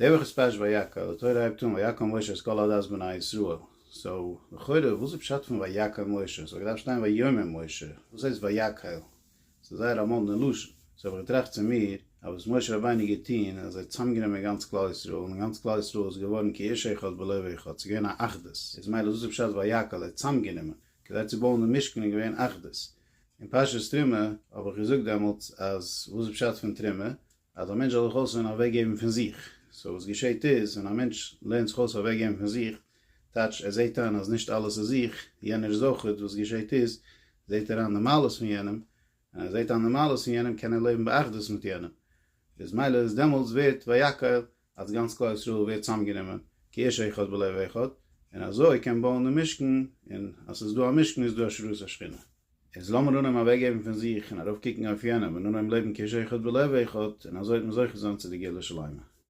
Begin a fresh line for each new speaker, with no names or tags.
די וואך איז פרשת ויקהל, די תורה הייבט אן ויקהל משה את כל עדת בני ישראל, so לכאורה וואס איז פשט פון ויקהל משה? ס'וואלט געדארפט שטיין ויאמר משה, וואס הייסט ויקהל? ס'איז זייער א מאדנע לשון. so האב איך געטראכט צו מיר, אז וואס משה רבינו געטוהן, אז ער האט צוזאמגענומען גאנץ כלל ישראל, און גאנץ כלל ישראל איז געווארן כאיש אחד בלב אחד, ס'איז געווען א אחדות, איז מילא וואס איז פשט ויקהל, ער האט צוזאמגענומען, כדי צו בויען די משכן איז געווען אחדות. אין פרשת תרומה האב איך געזאגט דעמאלטס אז וואס איז פשט פון תרומה, אז א מענטש זאל זיך אויסלערנען אוועקגעבן פון זיך, so וואס געשעט איז, ווען א מענטש לערנט זיך אויס אוועקגעבן פון זיך, טייטש ער זעט איין אז נישט אלעס איז זיך, יענער איז אויכעט, וואס געשעט איז, זעט ער איין די מעלות פון יענעם, און ער זעט איין די מעלות פון יענעם קען ער לעבן באחדות מיט יענעם, איז מילא איז דעמאלטס ווערט ויקהל אז גאנץ כלל ישראל ווערט צוזאמגענומען כאיש אחד בלב אחד, און אזוי קען בויען די משכן, און אז ס'איז דא א משכן איז דא השראת השכינה. איז לאמיר אנהויבן אוועקגעבן פון זיך און ארויפקוקן אויף יענעם און אנהויבן לעבן כאיש אחד בלב אחד, און אזוי וועט מען זוכה זיין צו די גאולה שלימה.